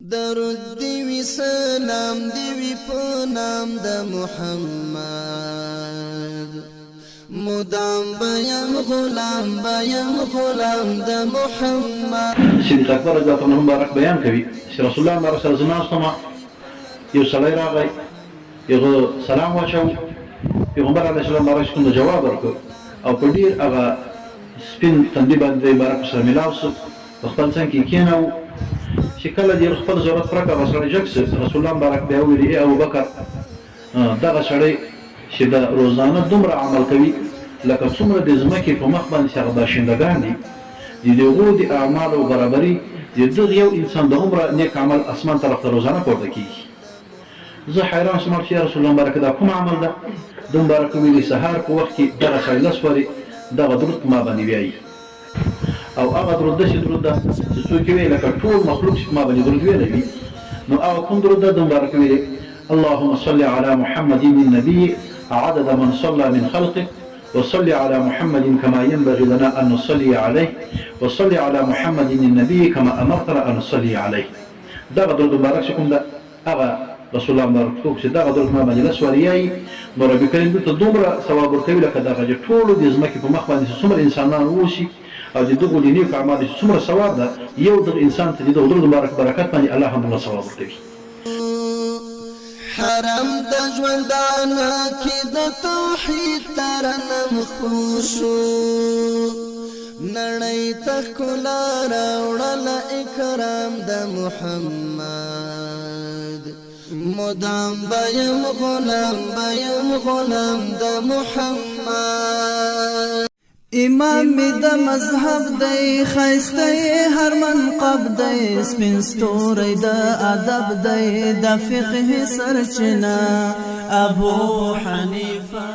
درود دی وی، سلام دی وی په نام د محمد. مدام بیم غلام، بیم غلام د محمد. صدیق اکبر رضی الله عنه مبارک بیان کوي چې رسول الله مبارک سره زه ناست وم، یو سړی راغی، هغه سلام واچو، پیغمبر علیه السلام مبارک کوم جواب ورکړ او په ډیر هغه سپین تندي باندې مبارک سره ملاو سو، په خپل څنګ کې کېناو. چې کله دې خپل ضرورت پوره کړ، هغه سړی جګ سو. رسول الله مبارک بیا وویل: ای ابوبکر، دغه سړی چې د روزانه دومره عمل کوي لکه څومره د ځمکې په مخ باندې چې هغه باشندګان دي، د دغو د اعمالو برابري د دغه یو انسان د عمره نیک عمل اسمان طرف ته روزانه پورته کیږي. زه حیران شوم چې یا رسول الله مبارک، دا کوم عمل ده؟ ده مبارک ویلي: سهار په وخت کې دغه سړی 10 وارې دغه درود په ما باندې ویایي، او هغه درود داسې درود ده چې څوک یې وایي لکه ټول مخلوق چې په ما باندې درود ویلی وي. نو هغه کوم درود ده؟ ده مبارک ویلي: اللهم صل على محمد النبي عدد من صلى من خلقك، وصل على محمد كما ينبغي لنا أن نصلي عليه، وصل على محمد النبي كما أمرتنا أن نصلي عليه. دغه درود مبارک چې کوم ده، هغه رسول الله مبارک څوک چې دغه درود ما باندې 10 وارې یایي، نو رب کریم دلته دومره ثواب ورکوي لکه دغه چې ټولو د ځمکې په مخ باندې څومره انسانان اوسي او د دغو د نیکو اعمالو چې څومره ثواب ده، یو دغه انسان ته د دغه درود مبارک برکت باندې الله هم دومره ثواب ورکوي. حرم د ژوندانه کې د توحید ترنم خوشو، نړۍ ته ښکلا راوړل اکرام د محمد. مدام بیم غلام، بیم غلام د محمد. امام د مذهب دی، خیسته هر منقب دی، سپین ستوری د ادب دی، د فقه سرچینه ابو حنیفه.